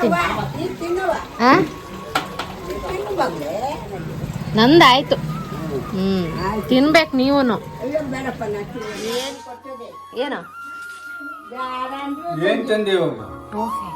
ಆ? ನಂದಾಯ್ತು. ತಿನ್ಬೇಕು ನೀವೂನು. ಏನು? ಏನ್ ತಂದೆ ಇವಾಗ? Dosa.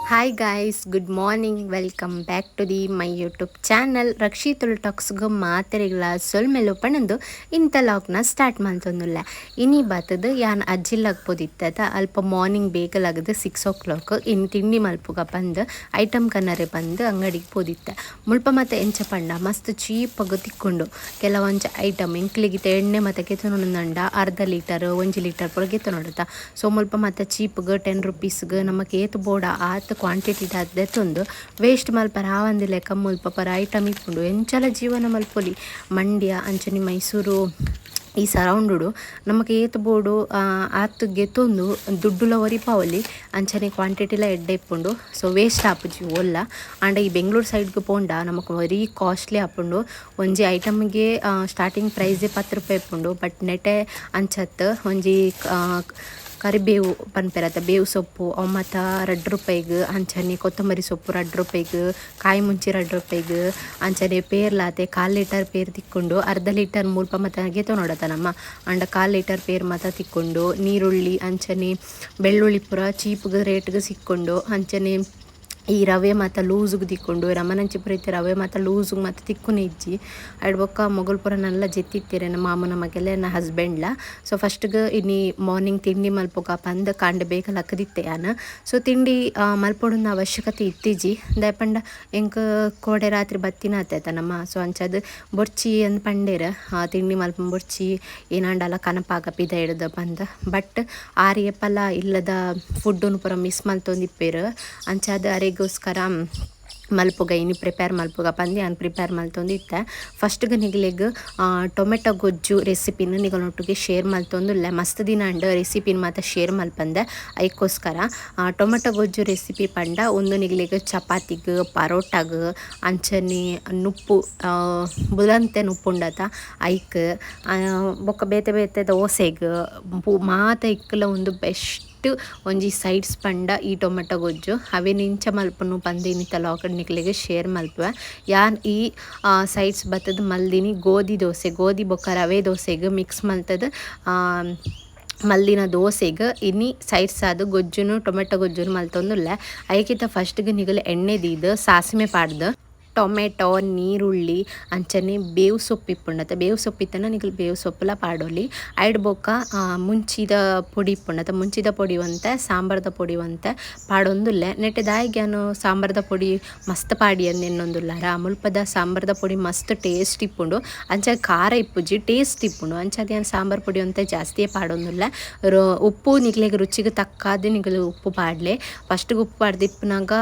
Hi guys, good morning, welcome back to the my YouTube channel Rakshi Tulu ಟಾಕ್ಸ್ಗೆ. ಮಾತೆರೆಗ್ಲ ಸೊಲ್ಮೆಲು ಪಣಂದು ಇಂಥ ಲಾಗ್ನ ಸ್ಟಾರ್ಟ್ ಮಲ್ತೊಂದುಲ್ಲ. ಇನಿ ಬತ್ತದ ಯಾನ್ ಅಜ್ಜಿಲ್ಲಾಗ್ ಪೋದಿತ್ತ. ಅಲ್ಪ ಮಾರ್ನಿಂಗ್ ಬೇಗ ಲಾಗದು 6 ಓ ಕ್ಲಾಕ್ ಇನ್ನು ತಿಂಡಿ ಮಲ್ಪುಗ ಪಂದ್ ಐಟಮ್ ಕನ್ನರೆ ಬಂದು ಅಂಗಡಿಗೆ ಪೋದಿತ್ತ. ಮುಲ್ಪ ಮತ್ತೆ ಎಂಚ ಪಂಡ ಮಸ್ತ್ ಚೀಪಾಗ ತಿಕ್ಕೊಂಡು ಕೆಲವೊಂಜಿ ಐಟಮ್. ಎಂಕ್ಲಿಗಿತ್ತ ಎಣ್ಣೆ ಮತ್ತೆ ಗೆತೊನೊಂಡ ಅರ್ಧ ಲೀಟರ್, 1 ಲೀಟರ್ ಪೂರ ಗೆತೊನೊಡತ್ತ. ಸೊ ಮುಲ್ಪ ಮತ್ತೆ ಚೀಪ್ಗೆ 10 ರುಪೀಸ್ಗೆ ನಮಕ್ ಏತ್ ಬೋಡ ಆತ್ ಕ್ವಾಂಟಿಟಿ ದೆತ್ತೊಂದು ವೇಸ್ಟ್ ಮಲ್ಪರ ಆವಂದಿ ಲೆಕ್ಕ ಮುಲ್ಪ ಪರ ಐಟಮ್ ಇಪ್ಪುಂಡು. ಎಂಚಲ ಜೀವನ ಮಲ್ಪೊಲಿ ಮಂಡ್ಯ ಅಂಚನೆ ಮೈಸೂರು ಈ ಸರೌಂಡುಡು. ನಮಕ್ ಏತ್ ಬೋಡು ಆತ್ ಗೆತೊಂದು ದುಡ್ಡುಲ ಒರಿಪಾವೊಲಿ, ಅಂಚನೆ ಕ್ವಾಂಟಿಟಿಲ ಎಡ್ಡೆ ಇಪ್ಪುಂಡು. ಸೊ ವೇಸ್ಟ್ ಆಪುಜಿ ಓಲ್ಲ. ಆಂಡ ಈ ಬೆಂಗಳೂರು ಸೈಡ್ಗೆ ಪೋಂಡ ನಮಕ್ ವೆರಿ ಕಾಸ್ಟ್ಲಿ ಆಪುಂಡು. ಒಂಜಿ ಐಟಮ್ಗೆ ಸ್ಟಾರ್ಟಿಂಗ್ ಪ್ರೈಸೇ 10 ರೂಪಾಯಿ ಇಪ್ಪುಂಡು. ಬಟ್ ನೆಟೆ ಅಂಚತ್ ಒಂಜಿ ಕರಿಬೇವು ಪನ್ಪೆರತ್ತ, ಬೇವು ಸೊಪ್ಪು, ಅವು ಮಾತ 2 ರೂಪಾಯಿಗ್. ಅಂಚನೆ ಕೊತ್ತಂಬರಿ ಸೊಪ್ಪು 2 ರೂಪಾಯಿಗ್, ಕಾಯಿ ಮುಂಚಿ 2 ರೂಪಾಯಿಗ್. ಅಂಚನೆ ಪೇರ್ಲಾತೆ ಕಾಲ್ ಲೀಟರ್ ಪೇರ್ ತಿಕ್ಕೊಂಡು. ಅರ್ಧ ಲೀಟರ್ ಮುಲ್ಪ ಮಾತ ಗೆತೊನೊಡತ ನಮ್ಮ. ಆಂಡ ಕಾಲ್ ಲೀಟರ್ ಪೇರ್ ಮಾತ ತಿಕ್ಕೊಂಡು. ನೀರುಳ್ಳಿ ಅಂಚನೆ ಬೆಳ್ಳುಳ್ಳಿ ಪೂರ ಚೀಪ್ಗ್ ರೇಟ್ಗೆ ಸಿಕ್ಕೊಂಡು. ಅಂಚನೆ ಈ ರವೆ ಮಾತ ಲೂಸ್ಗೆ ತಿಕ್ಕೊಂಡು. ರಮನಂಚಿ ಪೂರ ಇತ್ತೆ ರವೆ ಮಾತ ಲೂಸ್ಗೆ ಮಾತ ತಿಕ್ಕುನೆ ಇಜ್ಜಿ. ಐಡ್ ಬೊಕ್ಕ ಮೊಗಲ್ ಪೂರ ನಲ್ಲ ಜೆತ್ತಿತ್ತೆರ್ ಎನ್ನ ಮಾಮನ ಮಗೆಲ, ಎನ್ನ ಹಸ್ಬೆಂಡ್ಲ. ಸೊ ಫಸ್ಟ್ಗೆ ಇನಿ ಮಾರ್ನಿಂಗ್ ತಿಂಡಿ ಮಲ್ಪುಗ ಪಂದ್ ಕಾಂಡೆ ಬೇಗ ಲಕ್ಕದಿತ್ತೆ ಯಾನ್. ಸೊ ತಿಂಡಿ ಮಲ್ಪೊಡುನ ಅವಶ್ಯಕತೆ ಇತ್ತಿಜಿ. ದಾಯೆ ಪಂಡ ಎಂಕ್ ಕೋಡೆ ರಾತ್ರಿ ಬತ್ತಿನ ಆತೈತ ನಮ್ಮ. ಸೊ ಅಂಚಾದ್ ಬೊರ್ಚಿ ಅಂದ್ ಪಂಡೇರ್, ತಿಂಡಿ ಮಲ್ಪ ಬೊರ್ಚಿ, ಏನಾಂಡಲ ಕನಪಾಗ ಪಿದಯಿಡ್ದ್ ಪಂದ್. ಬಟ್ ಆರ್ ಏಪಲ ಇಲ್ಲದ ಫುಡ್ಡುನು ಪೂರ ಮಿಸ್ ಮಲ್ತೊಂದಿಪ್ಪೆರ್. ಅಂಚಾದ್ ಅರೆಗೋಸ್ಕರ ಮಲ್ಪುಗ, ಇನಿ ಪ್ರಿಪೇರ್ ಮಲ್ಪುಗ ಪಂದ್ ಯಾನ್ ಪ್ರಿಪೇರ್ ಮಲ್ತೊಂದಿತ್ತೆ. ಫಸ್ಟ್ಗೆ ನಿಗಲೆಗ್ ಟೊಮೆಟೊ ಗೊಜ್ಜು ರೆಸಿಪಿನ ನಿಗಲ್ನೊಟ್ಟಿಗೆ ಶೇರ್ ಮಲ್ತೊಂದುಲ್ಲೆ. ಮಸ್ತ್ ದಿನ ಆಂಡ್ ರೆಸಿಪಿನ ಮಾತ ಶೇರ್ ಮಲ್ಪಂದೆ. ಐಕ್ಕೋಸ್ಕರ ಟೊಮೆಟೊ ಗೊಜ್ಜು ರೆಸಿಪಿ ಪಂಡ ಉಂದು ನಿಗಲೆಗ್ ಚಪಾತಿಗ್, ಪರೋಟಾಗ್, ಅಂಚನೆ ನುಪ್ಪು, ಬುಲಂತೆ ನುಪ್ಪು ಉಂಡತ ಐಕ್, ಬೊಕ್ಕ ಬೇತೆ ಬೇತೆ ದೋಸೆಗ್ ಮಾತ ಇಕ್ಕಲ ಒಂದು ಬೆಸ್ಟ್ ಒಂಜಿ ಸೈಡ್ಸ್ ಪಂಡ ಈ ಟೊಮೆಟೊ ಗೊಜ್ಜು. ಅವೆನ್ ಎಂಚ ಮಲ್ಪುನು ಪಂದ್ ಇನಿತ ಲಾಗಡ್ ನಿಕ್ಲೆಗ್ ಶೇರ್ ಮಲ್ಪುವೆ ಯಾನ್. ಈ ಸೈಡ್ಸ್ ಬತ್ತದ್ ಮಲ್ದಿನಿ ಗೋಧಿ ದೋಸೆ. ಗೋಧಿ ಬೊಕ್ಕ ರವೆ ದೋಸೆಗ್ ಮಿಕ್ಸ್ ಮಲ್ತದ್ ಮಲ್ದಿನ ದೋಸೆಗ್ ಇನಿ ಸೈಡ್ಸ್ ಆದ್ ಗೊಜ್ಜುನು, ಟೊಮೆಟೊ ಗೊಜ್ಜುನು ಮಲ್ತೊಂದುಲ್ಲೆ. ಐಕಿತ ಫಸ್ಟ್ಗೆ ನಿಗಲ್ ಎಣ್ಣೆ ದೀದ್, ಸಾಸಿಮೆ ಪಾಡ್ದ್, ಟೊಮೆಟೊ, ನೀರುಳ್ಳಿ, ಅಂಚನೆ ಬೇವು ಸೊಪ್ಪು ಇಪ್ಪುಂಡತ, ಬೇವು ಸೊಪ್ಪು ಇತ್ತಂಡ ನಿಕುಲು ಬೇವು ಸೊಪ್ಪುಲ ಪಾಡೊಲಿ. ಐಡ್ ಬೊಕ್ಕ ಮುಂಚಿದ ಪೊಡಿ ಇಪ್ಪುಂಡತ, ಮುಂಚಿದ ಪೊಡಿ ಒಂತೆ, ಸಾಂಬಾರ್ದ ಪೊಡಿ ಒಂತೆ ಪಾಡೊಂದುಲ್ಲೆ. ನೆಟೆ ದಾಯೆಗ್ ಯಾನ್ ಸಾಂಬಾರ್ದ ಪೊಡಿ ಮಸ್ತ್ ಪಾಡಿ ಅಂದ್ ಎನ್ನೊಂದುಲ್ಲಾರ? ಮುಲ್ಪದ ಸಾಂಬಾರ್ದ ಪೊಡಿ ಮಸ್ತ್ ಟೇಸ್ಟ್ ಇಪ್ಪುಂಡು. ಅಂಚ ಖಾರ ಇಪ್ಪುಜಿ, ಟೇಸ್ಟ್ ಇಪ್ಪುಂಡು. ಅಂಚಾದ್ ಯಾನ್ ಸಾಂಬಾರ್ ಪೊಡಿ ಒಂತೆ ಜಾಸ್ತಿಯೇ ಪಾಡೊಂದುಲ್ಲೆ. ಉಪ್ಪು ನಿಕ್ಲೆಗ್ ರುಚಿಗ್ ತಕ್ಕಾದ್ ನಿಕುಲು ಉಪ್ಪು ಪಾಡ್ಲೆ. ಫಸ್ಟ್ಗೆ ಉಪ್ಪು ಪಾಡ್ದಿಪ್ಪುನಗ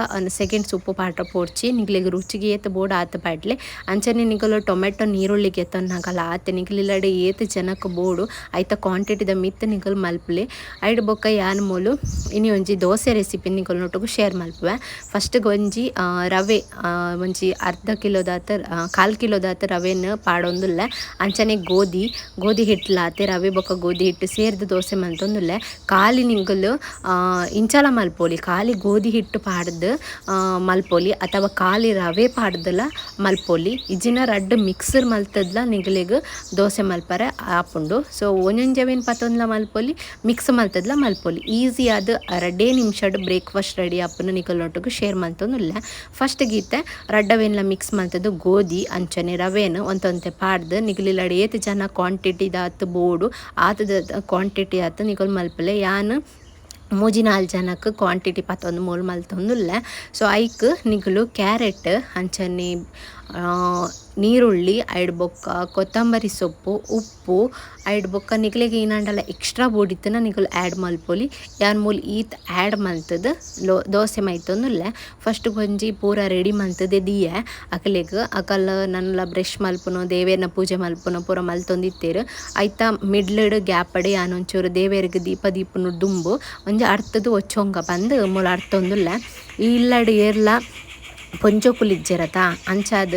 ಸೆಕೆಂಡ್ಸ್ ಉಪ್ಪು ಪಾಡ್ರ ಪೋಡ್ಚಿ. ನಿಕ್ಲೆಗ್ ರುಚಿಗೆ ಏತ್ ಬೋಡು ಆತ್ ಪಾಡ್ಲೆ. ಅಂಚನೆ ನಿಕುಲು ಟೊಮೆಟೊ, ನೀರುಳ್ಳಿ ಗೆತೊನ್ನಗಲ ಆತ್ ನಿಕುಲು ಇಲ್ಲಡೆ ಏತ್ ಜನಕ್ ಬೋಡು ಐತ ಕ್ವಾಂಟಿಟಿದ ಮಿತ್ತ್ ನಿಕುಲು ಮಲ್ಪುಲೆ. ಐಡ್ ಬೊಕ್ಕ ಯಾನ್ ಮೂಲು ಇನಿ ಒಂಜಿ ದೋಸೆ ರೆಸಿಪಿ ನಿಕುಲ್ನೊಟ್ಟುಗು ಶೇರ್ ಮಲ್ಪುವೆ. ಫಸ್ಟ್ಗೆ ಒಂಜಿ ರವೆ, ಒಂಜಿ ಅರ್ಧ ಕಿಲೋದಾತ್, ಕಾಲ್ ಕಿಲೋದಾತ್ ರವೆನ್ ಪಾಡೊಂದುಲ್ಲೆ. ಅಂಚನೆ ಗೋಧಿ ಗೋಧಿ ಹಿಟ್ಲಾತೆ. ರವೆ ಬೊಕ್ಕ ಗೋಧಿ ಹಿಟ್ಟು ಸೇರ್ದ್ ದೋಸೆ ಮಲ್ತೊಂದುಲ್ಲೆ. ಖಾಲಿ ನಿಕುಲು ಇಂಚಲ ಮಲ್ಪೊಲಿ, ಖಾಲಿ ಗೋಧಿ ಹಿಟ್ಟು ಪಾಡ್ದ್ ಮಲ್ಪೊಲಿ ಅಥವಾ ಖಾಲಿ ರವೆ ಪಾಡ್ದಲ ಮಲ್ಪೊಲಿ. ಇಜ್ಜಿನ ರಡ್ಡ್ ಮಿಕ್ಸರ್ ಮಲ್ತದ್ಲ ನಿಗಲೆಗ್ ದೋಸೆ ಮಲ್ಪರೆ ಆಪುಂಡು. ಸೊ ಒಂಜೊಂಜೆವೆನ್ ಪತೊಂದ್ಲ ಮಲ್ಪೊಲಿ, ಮಿಕ್ಸ್ ಮಲ್ತದ್ಲ ಮಲ್ಪೊಲಿ. ಈಸಿ ಆದ್ 2 ನಿಮಿಷಡ್ ಬ್ರೇಕ್ಫಾಸ್ಟ್ ರೆಡಿ ಆಪುನ ನಿಕಲ್ನೊಟ್ಟುಗು ಶೇರ್ ಮಲ್ತೊಂದುಲ್ಲೆ. ಫಸ್ಟ್ ಗೀತೆ ರಡ್ಡವೆನ್ಲ ಮಿಕ್ಸ್ ಮಲ್ತದ್ದು ಗೋಧಿ ಅಂಚನೆ ರವೆನ್ ಒಂತೊಂತೆ ಪಾಡ್ದ್, ನಿಗಲಿಲ್ಲಡೆ ಏತ್ ಜನ ಕ್ವಾಂಟಿಟಿದಾತ್ ಬೋಡು ಆತದ ಕ್ವಾಂಟಿಟಿ ಆತ್ ನಿಕುಲು ಮಲ್ಪಲೆ. ಯಾನ್ ಮೂಜಿ ನಾಲ್ ಜನಕ್ಕೆ ಕ್ವಾಂಟಿಟಿ ಪತ್ತೊಂದು ಮೂಲು ಮಲ್ತೊಂದುಲ್ಲೆ. ಸೊ ಐಕ್ ನಿಕುಲು ಕ್ಯಾರೆಟ್ ಅಂಚನೆ ನೀರುಳ್ಳಿ ಐಡ್ ಬೊಕ್ಕ ಕೊತ್ತಂಬರಿ ಸೊಪ್ಪು ಉಪ್ಪು ಐಡ್ ಬೊಕ್ಕ ನಿಕ್ಲೆಗ್ ಏನಾಂಡಲ ಎಕ್ಸ್ಟ್ರಾ ಬೋಡಿತ್ತುನ ನಿಕುಲು ಆ್ಯಡ್ ಮಲ್ಪೊಲಿ. ಯಾನ್ ಮೂಲು ಈತ್ ಆ್ಯಡ್ ಮಲ್ತುದು ದೋಸೆ ಮೈತೊಂದುಲ್ಲೆ. ಫಸ್ಟ್ ಒಂಜಿ ಪೂರ ರೆಡಿ ಮಲ್ತುದು ದೀಯೆ ಅಕಲೆಗ್. ಅಕಲ್ ನನ್ಲ ಬ್ರಷ್ ಮಲ್ಪುನು ದೇವೆರ್ನ ಪೂಜೆ ಮಲ್ಪುನು ಪೂರ ಮಲ್ತೊಂದಿತ್ತೆರ್. ಐತ ಮಿಡ್ಲ್ಡ್ ಗ್ಯಾಪ್ ಡ್ ಯಾನ್ ಒಂಚೂರು ದೇವೆರ್ಗ್ ದೀಪ ದೀಪುನು ದುಂಬು ಒಂಜಿ ಅರ್ತುದು ಒಚ್ಚೊಂಗ ಪಂದ್ ಮೂಲು ಅರ್ತೊಂದುಲ್ಲೆ. ಈ ಇಲ್ಲಡ್ ಏರ್ಲ ಪೊಂಜೋಕುಲು ಇಜ್ಜೆರತ ಅಂಚಾದ್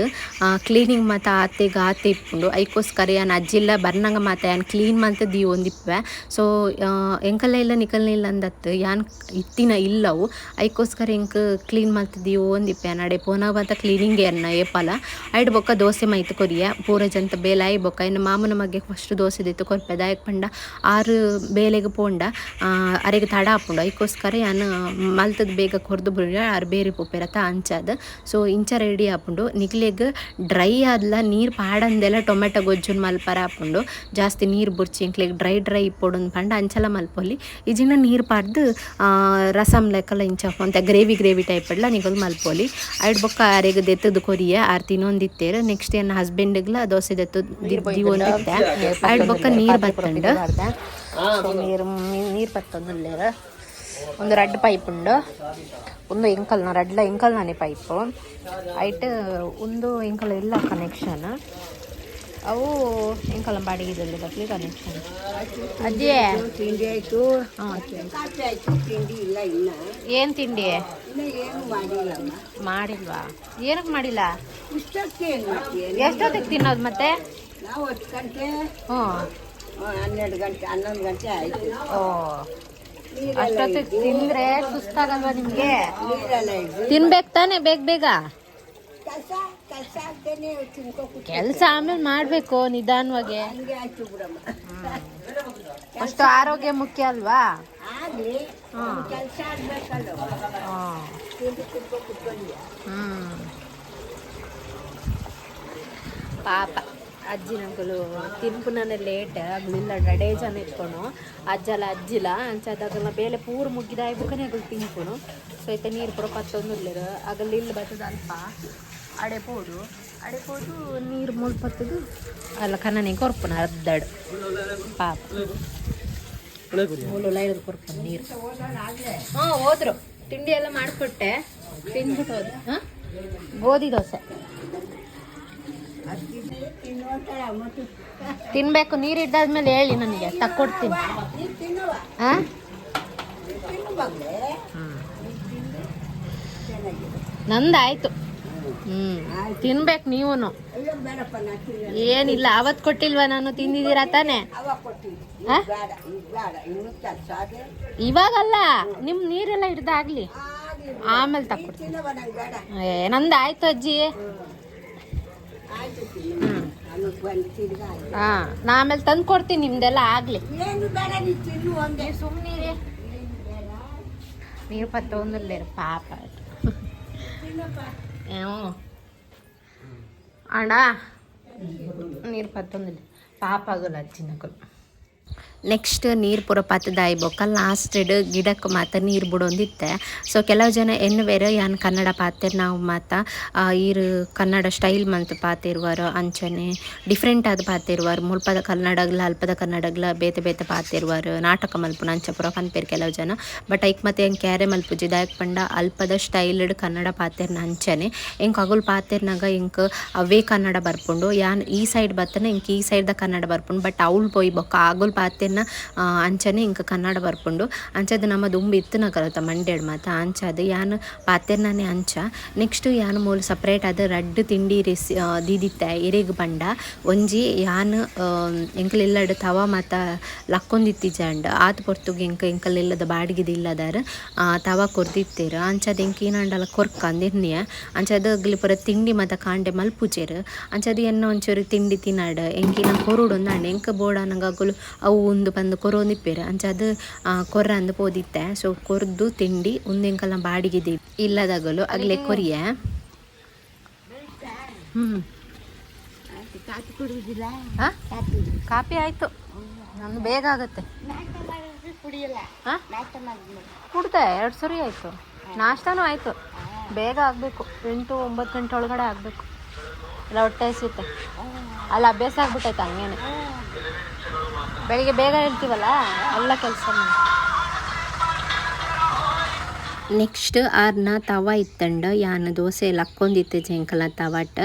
ಕ್ಲೀನಿಂಗ್ ಮಾತ ಆತೆಗ್ ಆತೆ ಇಪ್ಪುಂಡು. ಐಕೋಸ್ಕರ ಯಾನ್ ಅಜ್ಜಿಲ್ಲ ಬರ್ನಂಗ ಮಾತ ಯಾನ್ ಕ್ಲೀನ್ ಮಲ್ತ್ ದೀವೊಂದಿಪ್ಪೆ. ಸೊ ಎಂಕಲ್ನ ಇಲ್ಲ ನಿಕಲ್ನ ಇಲ್ಲ ಅಂದತ್ತು ಯಾನ್ ಇತ್ತಿನ ಇಲ್ಲವು ಐಕೋಸ್ಕರ ಎಂಕ್ ಕ್ಲೀನ್ ಮಲ್ತ್ ದೀವೊಂದಿಪ್ಪೆ. ಯಾನ್ ಅಡೆ ಪೋನಾಗ ಮಾತ ಕ್ಲೀನಿಂಗ್ ಎನ್ನ ಏಪಲ. ಐಡ್ ಬೊಕ್ಕ ದೋಸೆ ಮೈತ್ ಕೊರಿಯೆ ಪೂರ ಜಂತ ಬೇಲೆ ಆಯಿ ಬೊಕ್ಕ ಎನ್ನ ಮಾಮನ ಮಗೆ ಫಸ್ಟ್ ದೋಸೆ ದೆತ್ತ್ ಕೊರ್ಪೆ. ದಾಯೆಗ್ ಪಂಡ ಆರು ಬೇಲೆಗ್ ಪೋಂಡ ಅರೆಗ್ ತಡ ಆಪುಂಡು. ಐಕೋಸ್ಕರ ಯಾನ್ ಮಲ್ತದ್ ಬೇಗ ಕೊರ್ದು ಬುಡ್ರೆ ಆರು ಬೇರೆ ಪೋಪೆರತ ಅಂಚಾದ್. ಸೊ ಇಂಚ ರೆಡಿ ಆಪುಂಡು. ನಿಕ್ಲೆಗ್ ಡ್ರೈ ಆದ್ಲ ನೀರು ಪಾಡಂದೆಲ ಟೊಮೆಟೊ ಗೊಜ್ಜುನ್ ಮಲ್ಪರ ಆಪುಂಡು. ಜಾಸ್ತಿ ನೀರು ಬುರ್ಚಿ ಎಂಕ್ಲೆಗ್ ಡ್ರೈ ಡ್ರೈ ಇಪ್ಪೊಡು ಪಂಡ ಅಂಚಲ ಮಲ್ಪೊಲಿ. ಇಜಿನ ನೀರು ಪಾಡ್ದು ರಸಂ ಲೆಕ್ಕಲ ಇಂಚ ಒಂತೆ ಗ್ರೇವಿ ಗ್ರೇವಿ ಟೈಪ್ ಡ್ಲ ನಿಕುಲು ಮಲ್ಪೊಲಿ. ಐಡ್ ಬೊಕ್ಕ ಅರೆಗ್ ದೆತ್ತುದು ಕೊರಿಯೆ ಆರ್ ತಿನ್ನೊಂದಿತ್ತೆರ್. ನೆಕ್ಸ್ಟ್ ಎನ್ನ ಹಸ್ಬೆಂಡ್ಗ್ಲ ದೋಸೆ ದೆತ್ತು ದೀವೊಂದಿತ್ತೆ. ಐಡ್ ಬೊಕ್ಕ ನೀರು ಬತ್ತುಂಡು. ನೀರು ನೀರು ಬತ್ತೊಂದುಲ್ಲೆರ್. ಒಂದು ರಡ್ಡ್ ಪೈಪ್ ಉಂಡು. ಒಂದು ಎಂಕಲ್ನ ರಡ್ಲ ಎಂಕಲ್ನಾನೆ ಪೈಪು. ಐಟ್ ಒಂದು ಎಂಕಲ್ ಎಲ್ಲ ಕನೆಕ್ಷನ್. ಅವು ಎಂಕಲ್ನ ಬಾಡಿಗೆದಲ್ಲಿ ಬತ್ಲಿ ಕನೆಕ್ಷನ್. ಅಜ್ಜಿ ತಿಂಡಿ ಆಯ್ತು, ಕಾಫಿ ಆಯ್ತು. ತಿಂಡಿ ಇಲ್ಲ ಇನ್ನ. ಏನ್ ತಿಂಡಿ? ಇನ್ನ ಏನು ಮಾಡಿಲ್ಲಮ್ಮ. ಮಾಡಿಲ್ವಾ? ಏನಕ್ಕೆ ಮಾಡಿಲ್ಲ? ಇಷ್ಟಕ್ಕೆ ಏನು ಮಾಡ್ತೀಯ? ಎಷ್ಟೊತ್ತಿಗೆ ತಿನ್ನೋದು ಮತ್ತೆ? ನಾವು 10 ಗಂಟೆ, ಹ್ಞೂ 12 ಗಂಟೆ, 11 ಗಂಟೆ ಆಯ್ತು. ಓ, ಅಷ್ಟೊತ್ತಿಗೆ ತಿಂದ್ರೆ ಸುಸ್ತಾಗಲ್ವಾ ನಿಮ್ಗೆ? ನೀರೆಲ್ಲ ಇದ್ದು ತಿನ್ಬೇಕು ತಾನೆ ಬೇಗ ಬೇಗ. ಕೆಲಸ ಕೆಲಸ ಆಗ್ತೇನೆ ತಿನ್ಕೋ. ಕೆಲಸ ಆಮೇಲೆ ಮಾಡ್ಬೇಕು ನಿಧಾನವಾಗಿ. ಹಂಗೆ ಆಯ್ತು ಬಿಡಮ್ಮ. ಅಷ್ಟು ಆರೋಗ್ಯ ಮುಖ್ಯ ಅಲ್ವಾ? ಆಗ್ಲಿ, ಕೆಲಸ ಆಗ್ಬೇಕಲ್ಲ. ತಿಂದು ತಿನ್ಕೋ ಕುತ್ಕೊಂಡಿಯ. ಪಾಪ ಅಜ್ಜಿನಂಕುಲು ತಿನ್ಪುನನೆ ಲೇಟ್. ಅಗ್ಲಿಲ್ಲ ರಡೇ ಜನ ಇತ್ಕೊನು ಅಜ್ಜಲ ಅಜ್ಜಿಲ ಅಂಚಾದ ಬೇಲೆ ಪೂರ ಮುಗ್ಗಿದಾಯ್ ಬುಕ್ಕನೆ ಅಗಲು ತಿನ್ಪುನು. ಸೊ ಐತೆ ನೀರು ಪೂರ ಪತ್ತೊಂದುಲ್ಲೆರ್. ಅಗಲ್ ಇಲ್ಲಿ ಬತ್ತದ ಅಲ್ಪ ಅಡೆ ಪೋಡು ಅಡೆ ಪೋದು ನೀರು ಮುಲ್ ಪತ್ತದು ಅಲ್ಲ ಕನ್ನನೆ ಕೊರ್ಪುನ ಅರ್ಧಡ್ ಪಾಪ ಮೂಲು ಲೈಡ್ ಕೊರ್ಪುನ ನೀರು. ಹಾಂ ಹೋದ್ರು. ತಿಂಡಿ ಎಲ್ಲ ಮಾಡಿಕೊಟ್ಟೆ, ತಿಂದ್ಬಿಟ್ಟು ಹೋದ್ರು. ಹಾಂ, ಗೋಧಿ ದೋಸೆ ತಿನ್ಬೇಕು. ನೀರು ಇದ್ದಾದ್ಮೇಲೆ ಹೇಳಿ ನನಗೆ, ತಕ್ಕೊಡ್ತೀನಿ. ಹಾಂ, ನಂದಾಯ್ತು. ತಿನ್ಬೇಕು ನೀವೂ. ಏನಿಲ್ಲ, ಅವತ್ತು ಕೊಟ್ಟಿಲ್ವಾ ನಾನು? ತಿಂದಿದ್ದೀರಾ ತಾನೆ? ಇವಾಗಲ್ಲ, ನಿಮ್ ನೀರೆಲ್ಲ ಹಿಡ್ದಾಗ್ಲಿ, ಆಮೇಲೆ ತಕ್ಕೊಡ್ತೀನಿ. ಏ ನಂದಾಯ್ತು ಅಜ್ಜಿ. ಹಾ, ನಾ ಆಮೇಲೆ ತಂದು ಕೊಡ್ತೀನಿ, ನಿಮ್ದೆಲ್ಲ ಆಗ್ಲಿ. ಸುಮ್ಮನಿರಿ, ನೀರು ಪತ್ತೊಂದಿಲ್ಲ ಪಾಪ. ಅಣ್ಣ ನೀರು ಪತ್ತೊಂದಿಲ್ಲ ಪಾಪ ಆಗೋಲ್ಲ ಅಜ್ಜಿನಕಲು. ನೆಕ್ಸ್ಟ್ ನೀರು ಪೂರ ಪತ್ತದಾಯಿ ಬೊಕ್ಕ ಲಾಸ್ಟೆಡ್ ಗಿಡಕ್ಕೆ ಮಾತ ನೀರು ಬಿಡೊಂದಿತ್ತೆ. ಸೊ ಕೆಲವು ಜನ ಎನ್ನುವೆರ್ ಯಾನ್ ಕನ್ನಡ ಪಾತೆರ್ ನಾವು ಮಾತ ಈರ್ ಕನ್ನಡ ಸ್ಟೈಲ್ ಮಂತ್ ಪಾತಿರುವರು, ಅಂಚನೆ ಡಿಫ್ರೆಂಟ್ ಆದ್ ಪಾತಿರುವರು, ಮುಲ್ಪದ ಕನ್ನಡಗ್ಲ ಅಲ್ಪದ ಕನ್ನಡಗ್ಲ ಬೇತೆ ಬೇತೆ ಪಾತಿರುವರು, ನಾಟಕ ಮಲ್ಪುನ ಅಂಚ ಪೂರ ಪನ್ಪೆರ್ ಕೆಲವು ಜನ. ಬಟ್ ಐಕ್ ಮತ್ತೆ ಎಂಕ್ ಕ್ಯಾರೆ ಮಲ್ಪುಜಿ. ದಾಯೆಗ್ ಪಂಡ ಅಲ್ಪದ ಸ್ಟೈಲ್ಡ್ ಕನ್ನಡ ಪಾತೆರ್ನ ಅಂಚನೆ ಎಂಕ್ ಅಗುಲ್ ಪಾತೆರ್ನಾಗ ಎಂಕ್ ಅವೇ ಕನ್ನಡ ಬರ್ಪುಂಡು. ಯಾನ್ ಈ ಸೈಡ್ ಬತ್ತನ ಎಂಕ್ ಈ ಸೈಡ್ದ ಕನ್ನಡ ಬರ್ಪುಂಡು. ಬಟ್ ಅವ್ಲು ಪೋಯಿ ಬೊಕ್ಕ ಅಗುಲ್ ಪಾತೆರ್ನ ಅಂಚನೆ ಇಂಕ ಕನ್ನಡ ಬರ್ಪುಂಡು. ಅಂಚದ ನಮ್ಮ ದುಂಬು ಇತ್ತಿನ ಕಲತ ಮಂಡ್ಯಡ್ ಮಾತ ಅಂಚಾದ್ ಯಾನ್ ಪಾತೆರ್ನನೆ ಅಂಚ. ನೆಕ್ಸ್ಟ್ ಯಾನ್ ಮೂಲು ಸಪ್ರೇಟ್ ಆದ್ ರಡ್ಡ್ ತಿಂಡಿ ರೆಸಿ ದೀದಿತ್ತೆ ಎರೆಗ್ ಪಂಡ ಒಂಜಿ ಯಾನ್ ಎಂಕಲ್ ಇಲ್ಲಡ್ ತವ ಮಾತ ಲಕ್ಕೊಂದಿತ್ತಿಜಾಂಡ್ ಆತ್ ಪೊರ್ತುಗು ಎಂಕ್ ಎಂಕಲ್ ಇಲ್ಲದ ಬಾಡಿಗೆದ ಇಲ್ಲದಾರ್ ತವ ಕೊರ್ದಿತ್ತೆರ್. ಅಂಚಾದ್ ಎಂಕ್ ಏನಾಂಡಲ ಕೊರ್ಕ ಅಂದ್ ಎನ್ನಿಯೆ. ಅಂಚಾದ್ ಅಗ್ಲ್ ಪೂರ ತಿಂಡಿ ಮಾತ ಕಾಂಡೆ ಮಲ್ಪುಜೆರ್. ಅಂಚಾದ್ ಎನ್ನ ಒಂಚೂರು ತಿಂಡಿ ತಿನ್ನಡ್ ಎಂಕ್ ಏನ ಕೊರೊಡು ಅಂದಾಂಡ್ ಎಂಕ್ ಬೋಡಾನಗ ಅಗುಲು ಅವು ಉಂದು ಪಂದ್ ಕೊರೊಂದಿಪ್ಪೆರ್. ಅಂಚಾದ್ ಕೊರ್ರಂದ್ ಪೋದಿತ್ತೆ. ಸೊ ಕೊರ್ದು ತಿಂಡಿ ಉಂದು ಎಂಕಲ್ನ ಬಾಡಿಗೆದ ಇಲ್ಲದಗಲು ಅಗ್ಲೆ ಕೊರಿಯೆ. ಕಾಫಿ ಕುಡಿಯುದಿಲ್ಲ? ಕಾಫಿ ಆಯ್ತು ನಂದು, ಬೇಗ ಆಗುತ್ತೆ. ಕುಡಿಯಲ್ಲ? ಹಾ, ಕುಡ್ದೆ, 2 ಸರಿ ಆಯ್ತು. ನಾಷ್ಟಾನು ಆಯ್ತು. ಬೇಗ ಆಗಬೇಕು, 8-9 ಗಂಟೆ ಒಳಗಡೆ ಆಗಬೇಕು. ಎಲ್ಲ ಹೊಟ್ಟೆ ಹಸಿಯುತ್ತೆ ಅಲ್ಲ, ಅಭ್ಯಾಸ ಆಗ್ಬಿಟ್ಟೈತೆ ಹಂಗೇನೆ. ಬೆಳಿಗ್ಗೆ ಬೇಗ ಹೇಳ್ತೀವಲ್ಲ, ಎಲ್ಲ ಕೆಲಸ. ನೆಕ್ಸ್ಟ್ ಆರ್ನ ತವ ಇತ್ತಂಡ ಯಾನ್ ದೋಸೆ ಲಕ್ಕೊಂದಿತ್ತೆ ಜೆಂಕಲ ತವಾಟ.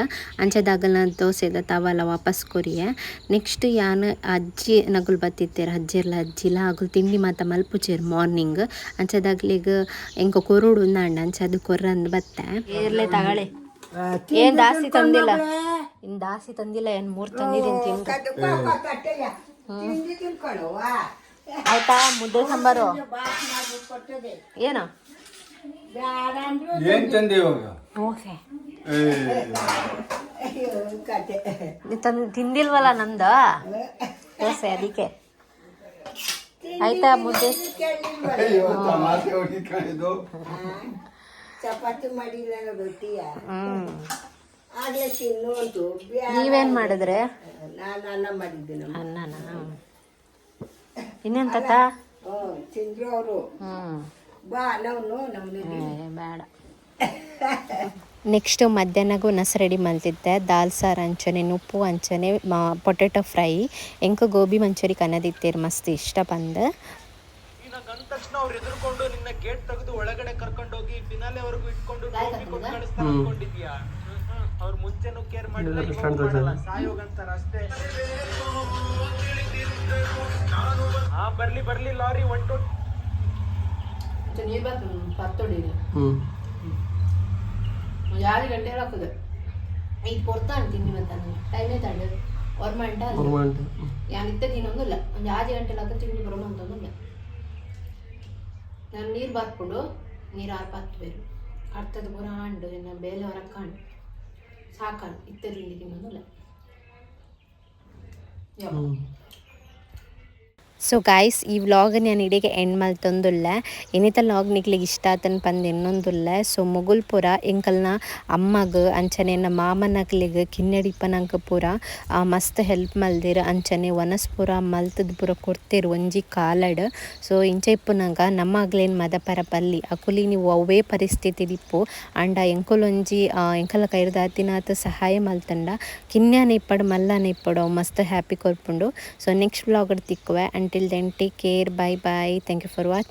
ಅಂಚದಾಗಲ ದೋಸೆದ ತವಲ ವಾಪಸ್ ಕೊರಿಯೆ. ನೆಕ್ಸ್ಟ್ ಯಾನ್ ಅಜ್ಜಿ ನಗುಲ್ ಬತ್ತಿತ್ತೇರು, ಅಜ್ಜಿರ್ಲ ಅಜ್ಜಿಲ ಅಗುಲ್ ತಿಂಡಿ ಮಾತ ಮಲ್ಪುಚೇರು ಮಾರ್ನಿಂಗ್. ಅಂಚದಾಗ್ಲಿಗ್ ಎಂಕ ಕೊರುಡು ಉಂದಾಂಡ, ಅಂಚ ಅದು ಕೊರ್ರಂದ್ ಬತ್ತೆ. ಇರ್ಲಿ ತಗಳಿ, ಏನ್ ದಾಸಿ ತಂದಿಲ್ಲ, ಇನ್ ದಾಸಿ ತಂದಿಲ್ಲ. ಏನ್ ಮೂರ್ ತಂದಿದ್ದೀನಿ, ತಿನ್ರಿ. ತಿಂಡಿ ತಿನ್ಕೊಳ್ಳುವ. ಆಯ್ತಾ ಮುದ್ದೆ ಸಾಂಬಾರು? ಕೊಟ್ಟದೆ. ಏನು? ಬೇಡ ಅಂದ್ರು. ಏನ್ ತಂದೆ ಇವಾಗ? ದೋಸೆ. ಏ, ಅಯ್ಯೋ ಕತೆ. ನೀ ತಂದ್ ತಿಂದಿಲ್ವಲ್ಲ ನಂದ ದೋಸೆ, ಅದಕ್ಕೆ. ಆಯ್ತಾ ಮುದ್ದೆ? ಕೇಳಿಲ್ವಲ್ಲ. ಅಯ್ಯೋ, ತಮಾಷೆ ಹೋಗಿ ಕಾಣಿದು. ಚಪಾತಿ ಮಾಡಿಲ್ಲ, ರೊಟ್ಟಿಯ. ಹ್ಮ್. ಆಗ್ಲೇ ತಿನ್ನು ಅಂತು ಬ್ಯಾಡ. ನೀವೇನ್ ಮಾಡಿದ್ರೆ? ನಾನು ಅನ್ನ ಮಾಡಿದ್ದೆ ನಮ್ಮ. ಅನ್ನನ? ಇನ್ನೇನ್ ತಾತ? ಹ್ಞೂ, ತಿಂದ್ರು ಅವರು. ಹ್ಮ್. ಬಾ, ನಾವು ನಮ್ಮನೆ. ಏ, ಬೇಡ. ನೆಕ್ಸ್ಟ್ ಮಧ್ಯಾಹ್ನಗೂ ನಸ್ ರೆಡಿ ಮಲ್ತಿದ್ದೆ. ದಾಲ್ ಸಾರು ಅಂಚನೆ, ನುಪ್ಪು ಅಂಚನೆ, ಪೊಟೆಟೊ ಫ್ರೈ. ಎಂಕ ಗೋಬಿ ಮಂಚೂರಿ ಕನದಿತ್ತೇರು, ಮಸ್ತ್ ಇಷ್ಟ ಪಂದ್. ನೀನ್ ಅಂದ ತಕ್ಷಣ ಅವ್ರು ಎದುರ್ಕೊಂಡು ನಿನ್ನ ಗೇಟ್ ತೆಗೆದು ಒಳಗಡೆ ಕರ್ಕೊಂಡೋಗಿ ಫಿನಾಲೆವರೆಗೂ ಇಟ್ಕೊಂಡು ಟ್ರೋಫಿ ಕೊಟ್ಟು ಕಳಿಸ್ತಾರೆ ಅನ್ಕೊಂಡಿದ್ಯಾ? ಅವ್ರು ಮುಂಚೆನೂ ಕೇರ್ ಮಾಡಿಲ್ಲ, ಇವಾಗೂ ಮಾಡಲ್ಲ, ಸಾಯೋಗಂತಾರ ಅಷ್ಟೇ. ಹಾ, ಬರ್ಲಿ ಬರ್ಲಿ ಲಾರಿ 1 2. ನೀರು ಪತ್ತೊಡಿ. ಹ್ಮ್. ಯಾರು ಗಂಟೆ ಹಾಕುದು ಈಗ ಪೊರ್ತಾನು ತಿಂಡಿ ಮತ್ತೆ ಟೈಮೇ ತಾಂಡು ಹೊರ್ಮಂಟ. ಯಾನಿತ್ತೆ ತಿನ್ನೊಂದಿಲ್ಲ, ಒಂದು ಆಜಿ ಗಂಟೆ ಹಾಕ ತಿಂಡಿ ಬರೋಣ ಅಂತಂದಿಲ್ಲ. ನಾನು ನೀರು ಬಾರ್ಕೊಂಡು ನೀರು ಆರ್ಪ ಹತ್ಬೇರು ಅರ್ಥದ ಪೂರ ಆಂಡು ಎನ್ನ ಬೇಲೆ ಹೊರಕ್ಕಾಂಡು ಸಾಕಾಂಡು. ಇತ್ತೆ ತಿಂಡಿ ತಿನ್ನೊಂದಿಲ್ಲ. ಸೊ ಗಾಯ್ಸ್, ಈ ವ್ಲಾಗ್ ನಾನು ಇಡೀಗೆ ಎಂಡ್ ಮಲ್ತೊಂದುಲ್ಲೆ. ಇನಿತ ವ್ಲಾಗ್ ನಿಕ್ಲಿಗೆ ಇಷ್ಟ ಆತನ್ ಪಂದ್ ಎನ್ನೊಂದುಲ್ಲೆ. ಸೊ ಮುಗುಲ್ ಪೂರ ಎಂಕಲ್ನ ಅಮ್ಮಗ್ ಅಂಚನೆ ಎನ್ನ ಮಾಮನಕ್ಲಿಗ್ ಕಿನ್ನಡಿಪನಂಕ ಪೂರ ಮಸ್ತ್ ಹೆಲ್ಪ್ ಮಲ್ದಿರ್. ಅಂಚನೆ ವನಸ್ ಪೂರ ಮಲ್ತದ್ ಪೂರ ಕೊಡ್ತೇರು ಒಂಜಿ ಕಾಲಡ್. ಸೊ ಇಂಚ ಇಪ್ಪುನಗ ನಮ್ಮಗ್ಲೇನ್ ಮದಪರ ಪಲ್ಲಿ. ಅಕುಲಿ ನೀವು ಅವೇ ಪರಿಸ್ಥಿತಿ ಇಪ್ಪು ಅಂಡ ಎಂಕುಲೊಂಜಿ ಎಂಕಲ ಕೈರ್ದಾತಿನಾತ್ ಸಹಾಯ ಮಲ್ತಂಡ ಕಿನ್ಯಾನ ಇಪ್ಪಡು ಮಲ್ಲನ ಇಪ್ಪಡು ಅವು ಮಸ್ತ್ ಹ್ಯಾಪಿ ಕೊರ್ಪುಂಡು. ಸೊ ನೆಕ್ಸ್ಟ್ ವ್ಲಾಗ್ ತಿಕ್ಕುವೆ. Until then, take care, bye bye, thank you for watch.